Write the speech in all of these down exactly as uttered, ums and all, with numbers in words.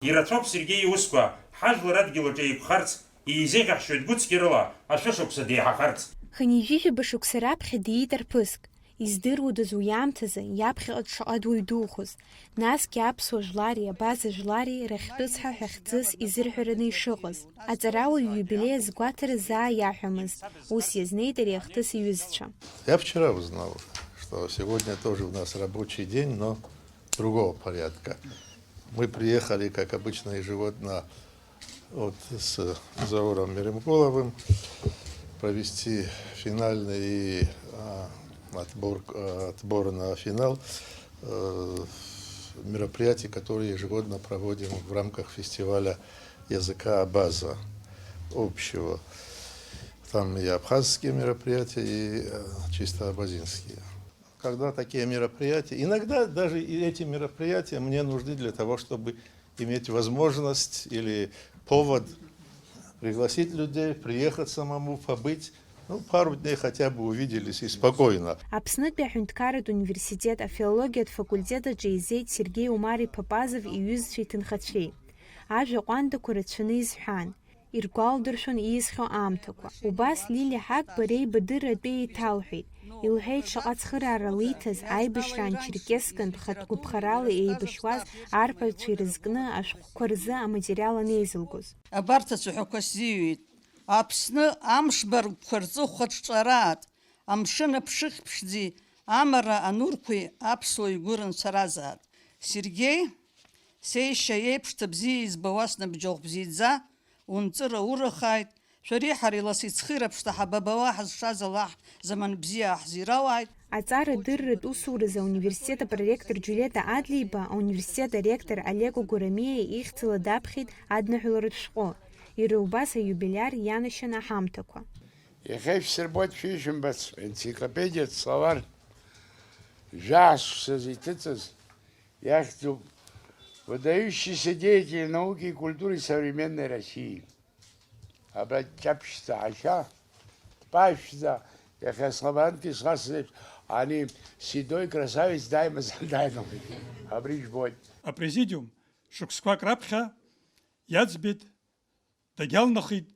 Ирацәоуп Сергеи иусқәа, ҳажәлар адгьыл аҿы еиқәхарц, еизеиӷьаҳшьоит гәыцқьарыла ашәышықәса деиҳахарц. Хынҩажәижәаба шықәса раԥхьа диит арԥыск. Издыруадаз уи аамҭазы иаԥхьаҟа дшаҟа дуаҩ духоз, насгьы аԥсуа жәлари абаза жәлари рахьтәы цҳаҳәа хьӡыс изырҳәараны ишыҟаз, аҵарауаҩ ииубилеи азгәаҭара заа иаҳәамызт, ус иазнеит ари ахҭыс иҩызцәа. Я вчера узнал, что сегодня тоже у нас рабочий день, но другого порядка. Мы приехали, как обычно, ежегодно вот с Зауром Меремголовым провести финальный, а, отбор, а, отбор на финал, э, мероприятий, которые ежегодно проводим в рамках фестиваля языка Абаза общего. Там и абхазские мероприятия, и, э, чисто абазинские. Когда такие мероприятия, иногда даже и эти мероприятия мне нужны для того, чтобы иметь возможность или повод пригласить людей, приехать самому, побыть, ну, пару дней хотя бы увиделись и спокойно. Аԥснытәи аҳәынҭқарратә университет афилологиатә факультет аҿы еизеит Сергеи Умар-иԥа Пазов иҩызцәеи иҭынхацәеи. Ажәа ҟәандақәа рацәаны изҳәан, иргәалдыршәон ииасхьоу аамҭақәа. Убас Лилиа Ҳагба реибадырра атәы еиҭалҳәеит. Илҳәеит, шаҟа цхыраара лиҭаз, аибашьраан Черкессктәи хатә гәаԥхарала еибашьуаз арԥарцәа ирызкны ашәҟәқәа рзы аматериал анеизылгоз. Абарҭ ацәаҳәақәа сзиҩит. Аԥсны амшбаргәқәа рзы хәаҽҵәараат, амшын аԥшыхь ԥшӡи, амара анурқәеи аԥсуа игәы рынцәаразаат. Сергеи, сеишьа еиԥш ҭабзиа избауа снабжьахә бзиаӡа, унҵыра урахааит, шәареи ҳареи ласицхыраԥшӡа ҳабабауа ҳазшаз Аллаҳ заман бзиа аҳзирауааит. Аҵара дырратә усуразы ауниверситет апроректор Џьулиета Адлеиба, ауниверситет аректор Олег Огурамиа ихьӡала даԥхьеит адныҳәаларатә шәҟәы. Иара убас аиубилиар ианашьан аҳамҭақәа. Иахьа ишәсырбоит шәишәымбац, энциклопедиатә словарь жәаа шықәсазы иҭыҵыз иахьӡуп «Выдающийся деятель науки и культуры современной России». Абра Ҷаԥшьӡа ҳашьа, Ҭпашьӡа, иахьа слаборанкгьы ишхасыз еиԥш, ани седой красавец дааимазар дааиналеит. Абри жәбоит. Апрезидиум шықәсқәак раԥхьа иаӡбеит, дагьалнахит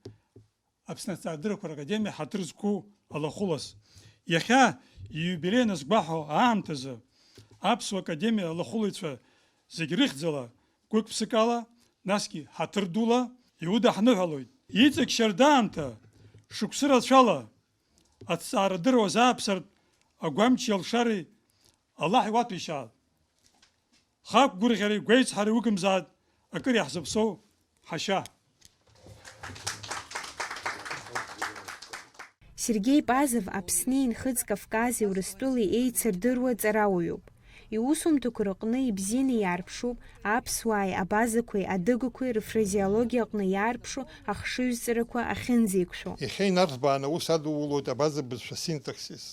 Аԥсны Аҭҵаарадыррақәа Ракадемиа ҳаҭыр зқәу алахәылас. Иахьа ииубилеи аназгәаҳәо аамҭазы Аԥсуа Академиа алахәылаҩцәа зегь рыхьӡала, гәык-ԥсыкала, насгьы ҳаҭыр дула иудаҳныҳәалоит. Иҵегь шьардаамҭа, шықәсы рацәала аҭҵаарадырра уазааԥсартә агәамчи алшареи Аллаҳ иуаҭәеишьаат. Хақәгәырӷьареи гәеицҳареи угымзааит, акыр иаҳзыԥсоу ҳашьа. Сергеи Пазов Аԥсни Нхыҵ Кавкази Урыстәылеи еицырдыруа ҵарауаҩуп. Иусумҭақәа рыҟны ибзианы иаарԥшуп аԥсуааи абазақәеи адыгақәеи рфразеологиа аҟны иаарԥшу ахшыҩзҵарақәа ахьынӡеиқәшәо. Иахьа инарҭбааны аус адулоит абаза бызшәа синтаксис.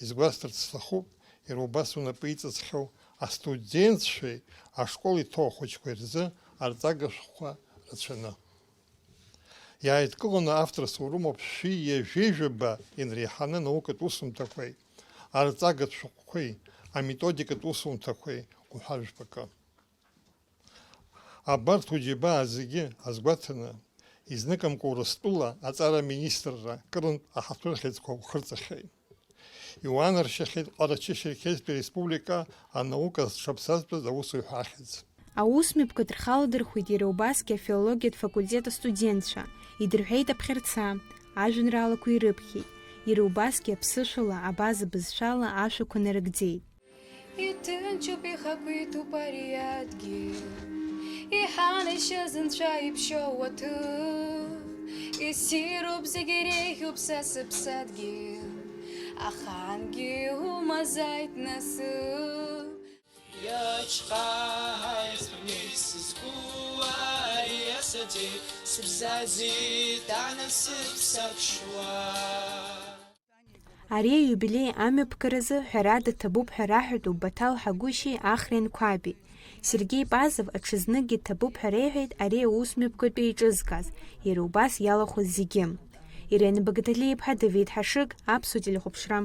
Изгәасҭарц сҭахуп, иара убас унапы иҵызххьоу астудентцәеи ашкол иҭоу ахәыҷқәеи рзы арҵага шәҟәқәа рацәаны. Иааидкыланы авторс урымоуп шәи ҩажәи жәаба инреиҳаны анаукатә усумҭақәеи, арҵагатә шәҟәқәеи, аметодикатә усумҭақәеи уҳәа жәпакы. Абарҭ уџьабаа зегьы азгәаҭаны, изныкымкәа Урыстәыла аҵара аминистрра кырынтә аҳаҭыр хьыӡқәа ухырҵахьеит. Иуанаршьахьеит Ҟарачы-Шьерқьезтәи Республика анаука зҽаԥсазтәыз аусуҩ ҳәа ахьӡ. Аусмҩаԥгатә рхаладырхәит иара убасгьы афилологиатә факультет астудентцәа, идырҳәеит аԥхьарца, ажәеинраалақәа ирыԥхьеит, иара убасгьы аԥсышәала, абаза бызшәала ашәақәа нарыгӡеит. Иҭынчуп, ихақәиҭуп ари адгьыл, иҳанашьаз Анцәа иԥшьоу уаҭыр, иссируп зегь иреиӷьуп са сыԥсадгьыл, ахаангьы умазааит насыԥ. Иаҿхааит сызқәу ари асаӡеи, сыбзаӡит анасыԥ саԥшуа. Ари аиубилеи амҩаԥгаразы, ҳәарада, ҭабуп ҳәа раҳәатәуп Баҭал Ҳагәышьеи Ахра Енқәаби. Сергеи Пазов аҽазныкгьы ҭабуп ҳәа реиҳәеит ари аусмҩаԥгатәи еиҿызкааз, иара убас иалахәыз зегьы. Ирена Багаҭалиа-иԥҳа, Давид Ҳашыг, Аԥсуа телехәаԥшра.